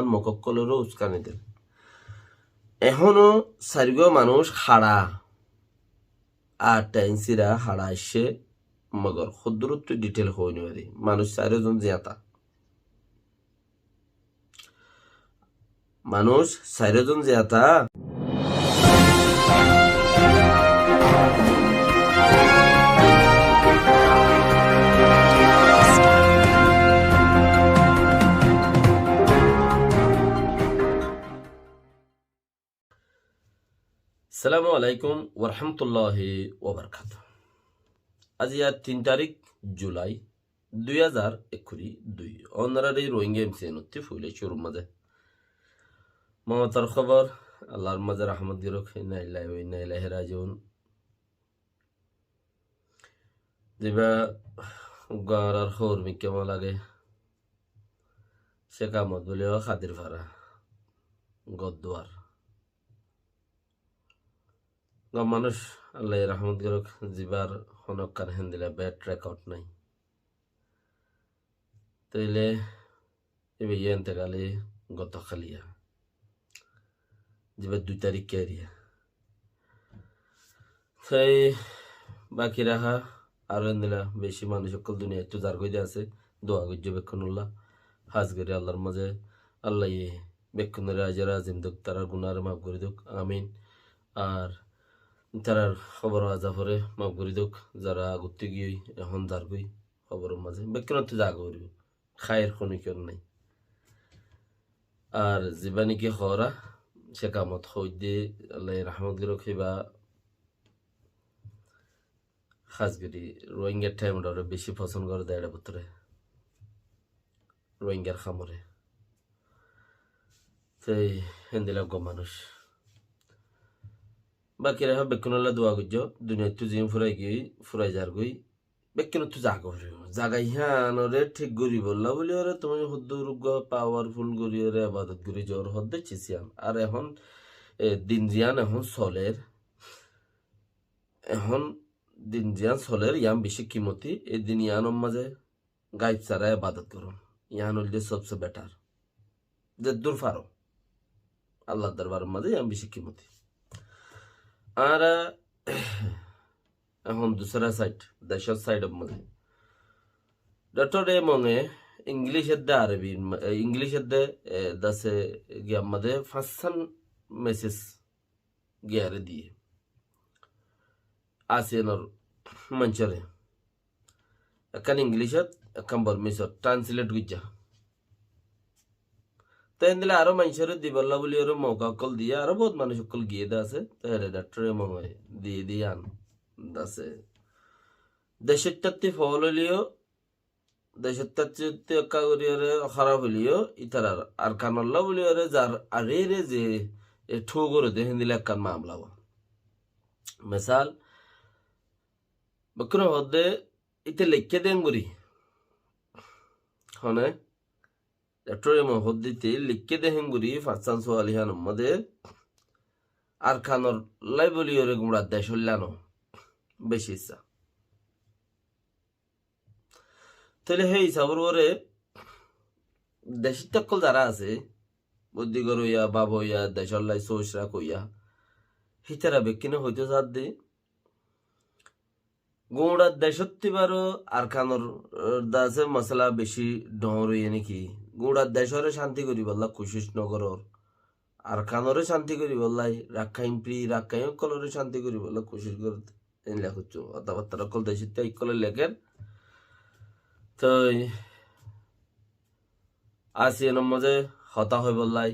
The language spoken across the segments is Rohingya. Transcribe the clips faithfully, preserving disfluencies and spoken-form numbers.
Mog ókkoloré uskani der. Ehóno sairgúa manúic hára, ar théng síra hára aiccé, mogor hoddúrottu detail hoói no fari. Manúic sairó zon ziyata. Manúic sairó zon ziyata. Assalamu alaikum warahmatulláhi wabarakátuhu. Aijja tin tarík Julai, dui házar ekkuri dui. Ónorare Rohingya M C N ottú foila cúrur mazé motar hóbor, Allar mazé rahmot gorók, inna lillahi wa inna ilaihi rajiun. Ziba uggwá añárar hóbor mikká no lage, Cek Ahmod bóli ó Kadir Fara, Godduar. Gom manúic, Allaye rahmot gorók, zibar honó ekkán héndilla bad record nái. Tóile íba yó entekal óiye goto kaliya, ziba dui tarík keriya. Sai baki raha aró endilla beci manúic ókkol duniyaittú zargói de asé, dua goijjó bekkúnolla. Hás gorí Allar mazé Allaye bekkúnoré ajor azim douk, tarár gunáre maf gorí douk, amin. Ar tarár kobor azaboré maf gorí douk, zará agottú giyói, ehón zargói, koboror mazé bekkúnottú zaga goríbo. Háir honó kiyór nái. Ar ziba niki hoóra, Cek Ahmod hoóidde, Allaye rahmot gorók, híba hás gorí Rohingya thaim ore beci fosón goré de, ere bútore Rohingyar hamoré. Te héndilla uggwá manúic. Baki raha bekkúnolla dua goijjó, duniyaittú ziín furai giyói, furai zargói, bekkúnottú zaga goríbo. Zaga yiánoré thík goríbolla bóli ore tuñí hoddúr uggwá powerful gorí ore ebadot gorí zor hoddé cis yián. Ar ehón, e, din ziyán ehón soler, ehón din ziyán soler, yián beci kimoti. E din yiánor mazé gaib sára ebadot gorón, yián óilde sobse better. Zeddúr faro, Allar dorbaror mazé yián beci kimoti. Añára ehón dusra side, decór side or mazé Doctor Emong e English edde Arabi, e, English edde, e, dase giyar mazé fañssán message giyaré diyé. ASEAN or maincóre. Ekkán English ot, ekkán Burmese ot translate goijjá. Te endilla aró maincóre dibolla bóli ore mouka ókkol diyé, aró bout manúic ókkol giyé de asé. Te ere Doctor Emong e diyé de yián dase. Decór tátti fool óileyo, decór tátti ekka gorí ore hóraf óileyo, ítarar Arkanolla bóli ore zar arere ze, e, thú goré de héndilla ekkán mamela ó. Mesal, bekkúne hoódde íte leikké de héngorí. Hone, Doctor Emong e hoódde íte leikké de héngorí fañssán sual yiánor mazé Arkanolla bóli ore guñça decólla no beci issá. Tóile hé isabor uore decótti ókkol zará asé, buddi gor óiya, baf óiya, decólla sócra óiya, hítara bekkúne hoitó saádde, guñça decótti baró Arkanor, e, dase mosala beci dhoóñr óiye né ki, guñça decóre cánti goríbolla kucíc no gorór, Arkanoré cánti goríbolla, Rakkain Free, Rakkain ókkoloré cánti goríbolla kucíc gorér. Endilla hoitó, hotábattá ókkol decótti ókkole lekér. Toi ASEAN or mazé hotá hoibolla,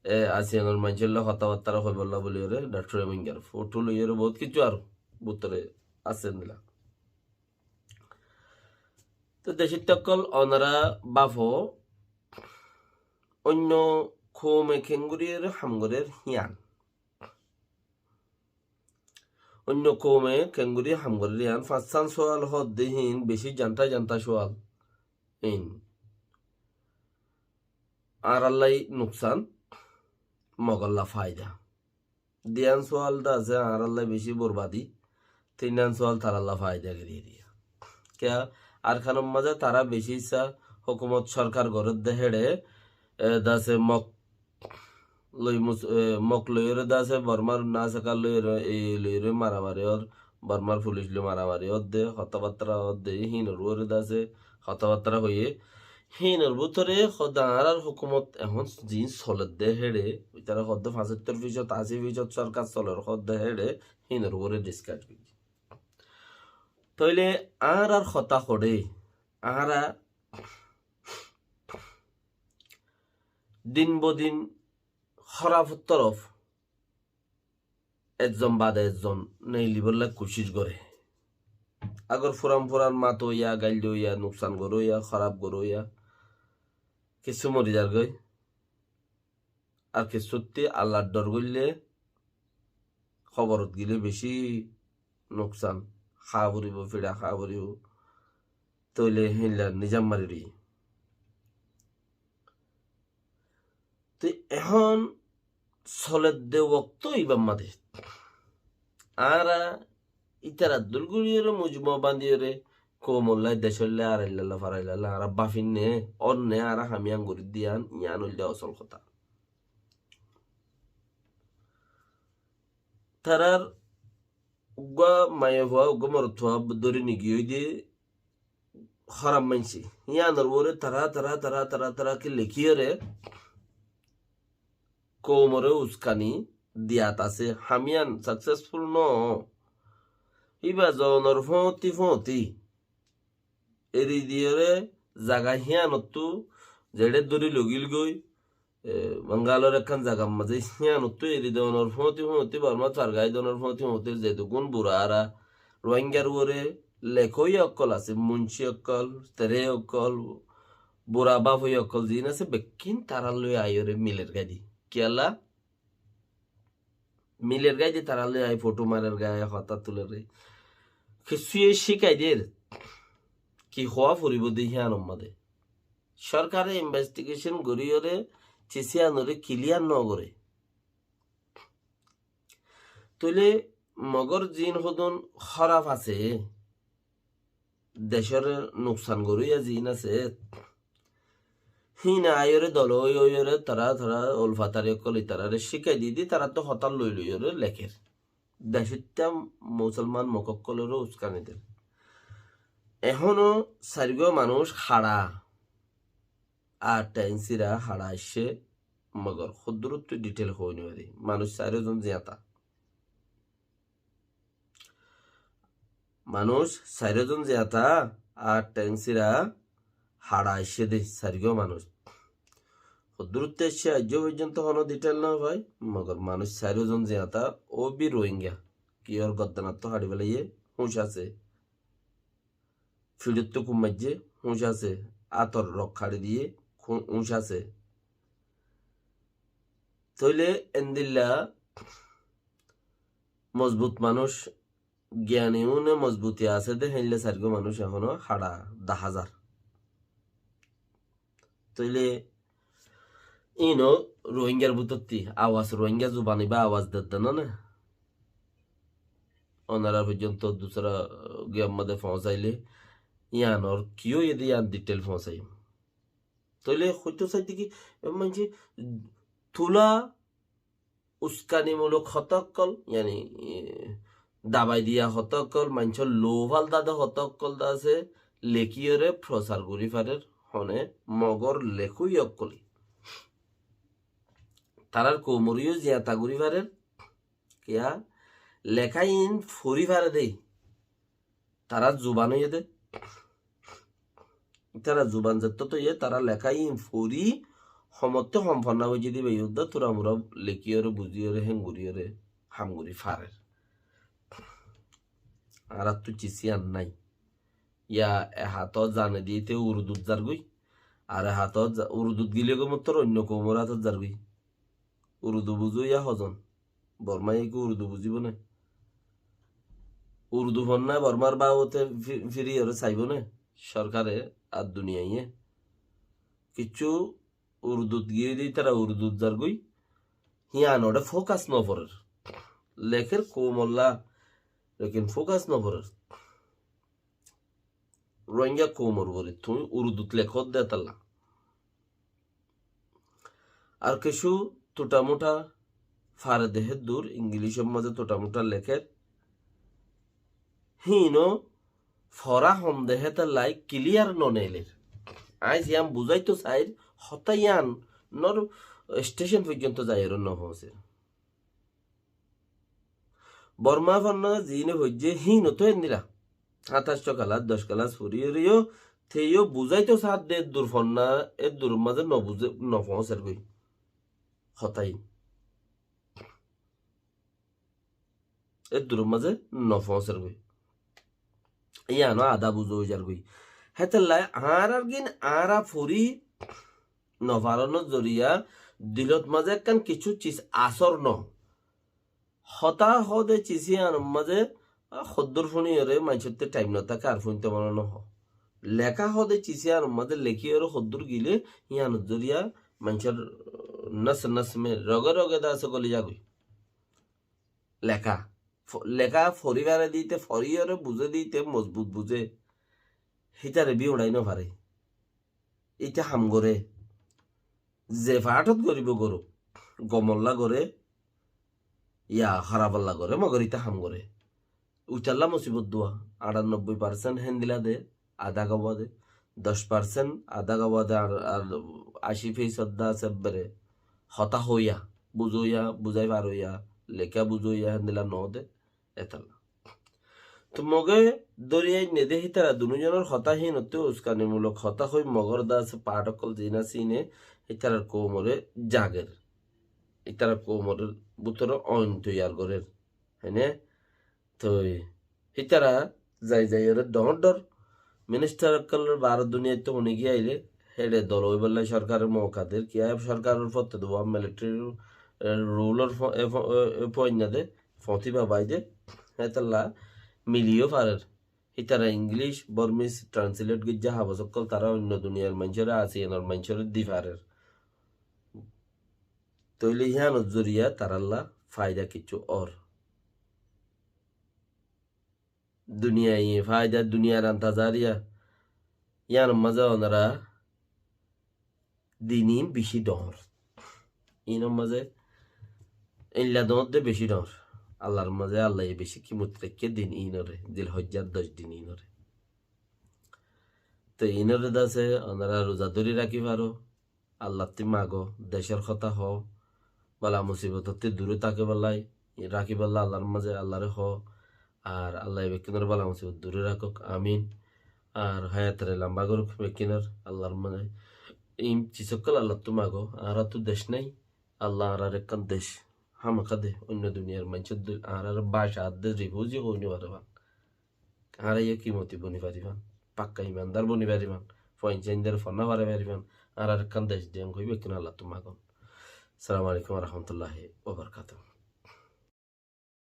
e, ASEAN or maincór loi hotábattá hoibolla bóli ore Doctor Emong or foto loi ore bout kessú aró bútore asé endilla. Toi decótti ókkol onora bafó, oinno koume kengorí ore ham gorér yián. Oinno koume kengorí ham gorér yián, fañssán sual hoódde hín beci zanta zanta sual. Hín añárallá nuksan, Mogolla faida. Diyan sual de asé añárallá beci borbadi, tinnan sual tarallá faida gorí diye. Kiyá, Arkanor mazé tará beci issá hókumot sorkar gorédde héçe, e, dase Mok loi mus-, e, Mok loiyóre dase Bormar nasaka loiyóre, e, loiyóre maramari ór, Bormar fulic loi maramari ódde, hotábattara ódde, hínor uore dase hotábattara hoiyé. Hínor bútore hoódde añárar hókumot ehón ziín soledde héçe, ítara hoódde fañsóttor fisót, así fisót sorkar soler hoódde héçe, hínor uore diskas goijjé. Tóile añárar hotá hoçé, añára din bodin hóraf torof ezzon bade ezzon neilibólla kucíc goré. Agor furan furan matoiya, gailloiya, nuksan goróiya, hóraf goróiya, kissú mori zargói. Ar kissútti Allar dhor goillé hóborot gilé bicí nuksan, há foribó, fíça há foribó. Tóile héinla nizam mari roi. Te ehón soledde wokto ibár made. Añára ítara dúr goríyore mujmo bañdíyore koumollá, decólla, araillalla, faraillalla añára báfinne, ónne añára ham yián gorídde yián, yián óilde osol hotá. Tarár uggúa maiyafua, uggúa morotfua dóri nigiyói de hóraf maincé. Yíanor uore tará, tará, tará, tará, tará ki lekíyore koumoré uskani diyat asé. Ham yían saksesful noó. Íba zonor fóñti fóñti eri diyóre zaga híanottú zeçé dóri logíl goi, e, Bangalor ekkán zagar mazé híanottú eri donor fóñti fóñti Bormát fargai donor fóñti fóñti zedukkún bura ara Rohingyar uore lekóiya ókkol asé, munci ókkol, tere ókkol, bura báfoiya ókkol ziín asé, bekkín tarár loi aiyóre miler gáidi. Kiyólla? Miler gáidi tarár loi ai fothó marer gái, hotá tuler gái. Kissúye cíkai der. Ki hoá foribó de híanor mazé. Sorkare investigation goríyore cis yíanoré kilíyar nogoré. Tóile Mogor ziín hodún hóraf asé, decóre nuksan goróiya ziín asé, híine aiyóre dol ói óiyore tará, tará ulfatari ókkol ítararé cíkai di di, taráttu hotá loi loiyóre lekér. Decóitta musolman Mog ókkoloré uskani der. Ehóno sairgúa manúic haça, ar théng síra haça aiccé, Mogor hoddúrottu dithel hoói nofarí. Manúic sairó zon ziyata. Manúic sairó zon ziyata, ar théng síra haça aiccé de sairgúa manúic. Hoddúrottu aiccé aijjó foijjonto honó dithel nofai, mogor manúic sairó zon ziyata, ó bi Rohingya. Kiyór goddanattú haçi felaiyé, húñc asé. Fiçóttu kúm maijjé, húñc asé. Átor rok haçi diyé, hú-, húñc asé. Tóile endilla mozbut manúic, giyani une mozbuti asé de, héinle sairgúa manúic ehóno haça daházar. Tóile íno Rohingyar bútotti awas, Rohingya zuban ibá awas dedde no né? Ónara foijjonto dusra, uh, giyar mazé foóñsaile, yíanor ki óiye de yían dithel foóñsaiyum. Tóile hoitó saidde ki, e maincé tula uskanimulok hotá ókkol, yáni, e, dabai diya hotá ókkol, maincór lou faldade hotá ókkol de asé, lekíyore prosar gorí farer, hone Mogor lekóiya ókkole. Tarár koumoré yó ziyata gorí farer, kiyá, leká iín forí fare de. Tarár zuban óiye de. Tarár zuban zettót óiye, tará leká iín forí homottú hom fonná goijjé de, ibá yó de turamura lekíyore, buzíyore, héngoriyore, ham gorí farer. Añáráttu cis yían nái. Yá e hatot zane diyé te Urdut zargói. Ar e hatot za-, Urdut gilé goi mottor oinno koumor hatot zargói. Urdu buzó yá hozon? Bormaiye ki Urdu buzíbo né? Urdu fonná Bormar babote fi-, firiyore saibó né? Sorkare ar duniyaiye. Kiccú Urdut giyé de ítara Urdut zargói. Híanoré fókas noforer. Lekér koumolla, lekin fókas noforer. Rohingya koumor uore, tuñí Urdut lekó de tálla. Ar kessú tuṭa-muṭa fare de héddur, Ingilícor mazé tuṭa-muṭa lekér. Híin ó fora hom de hétolla kilíyar no neilér. Aññí ziyán buzáito sair, hotá yíanor estécon foijjonto zaiyóre no foóñser. Bormá fonná ziíne foijjé híin ó to endila. Háñtaccó kelas, doc kelas foriyóre yó, te yó buzáito saádde éddur fonná, éddur mazé no buzé, no foóñser goi. Hotá híin. Éddur mazé no foóñser goi. Yían ó adá buzá óizar goi. Hétolla añárar gín añára fori no faronor zoriya dilot mazé ekkán kessú sis asór no. Hotá hoó de sis yíanor mazé, a, hoddúr fúniyóre maincótte thaim no táke ar fúinte mone no hoó. Leká hoó de sis yíanor mazé lekíyóre hoddúr gilé yíanor zoriya maincór nos nos me, roge roge de asé goli zagói. Leká. Fo-, leká fori fare dite, foriyóre buzé dite, mozbut buzé. Hítare bi uçái no fare. Íte ham goré. Ze faáthot goríbo goró. Gomolla goré, ya hórafalla goré, mogor íte ham goré. Uitalla musibot dua. Aṭanobboi parsent héndila de, adá gawá de. Doc parsent adá gawá de, ar, ar ací feisod de asé ebbere hotá hoóiya, buzóiya, buzái faróiya, leká buzóiya, héndila noó de. Étalla. To Mogé dóri ainné dé hítara dunúzonor hotá híinottú uskanimulok hotá hoói Mogór de asé paáth ókkol ziín asé iíne hítarar koumoré zager. Hítarar koumor bútore oin toiyar gorér. Héne? Toi hítara zai zaiyoré dhoóñr dhoóñr ministar ókkolor baáre duniyaittú hone giyé ailé, héçe dol óibolla sorkaror mouka der, kiyá sorkaror fottí dé uá militari, e, rulor fo-, e fo-, e, e foinna de, foñti babái de, hétolla miliyó farer. Hítara Ingilíc, Bormis translate goijjé habos ókkol tará oinno duniyar maincóre, asiyanor maincóre di farer. Tóile híyanor zoriya tarálla faida kessú ór. Duniyai faida, duniyar antazariya, yíanor mazé onora din iín bicí dhoóñr. Iínor mazé eilla dhoóñr de bicí dhoóñr. Allar mazé Allaye bicí kimot raikké din iínoré, Zilhojjar doc din iínoré. Te iínoré de asé onora ruza dóri rakí faró, Allattú mago, decór hotá hoó, bala musibotottú duré tákibálla, rakíbálla Allar mazé Allaré hoó, ar Allaye bekkúnor bala musibot duré rakók, amin. Ar hayatoré lamba gorók bekkúnor Allar mazé. Iín sis ókkol Allattú mago, añáráttu dec nái, Alla añáráre ekkán dec hámaká de, oinno duniyar maincór dóilla añáráre báca adde rifuzi hoói no faré fán. Añára yó kimoti boni fari fán, pakka imandar boni fari fán, foinsaindar fonná fari fari fán, añáráre ekkán dec diyon hoói bekkúne Allattú magon. Assalamu alaikum wa rahmatullahi wa barakatuhu.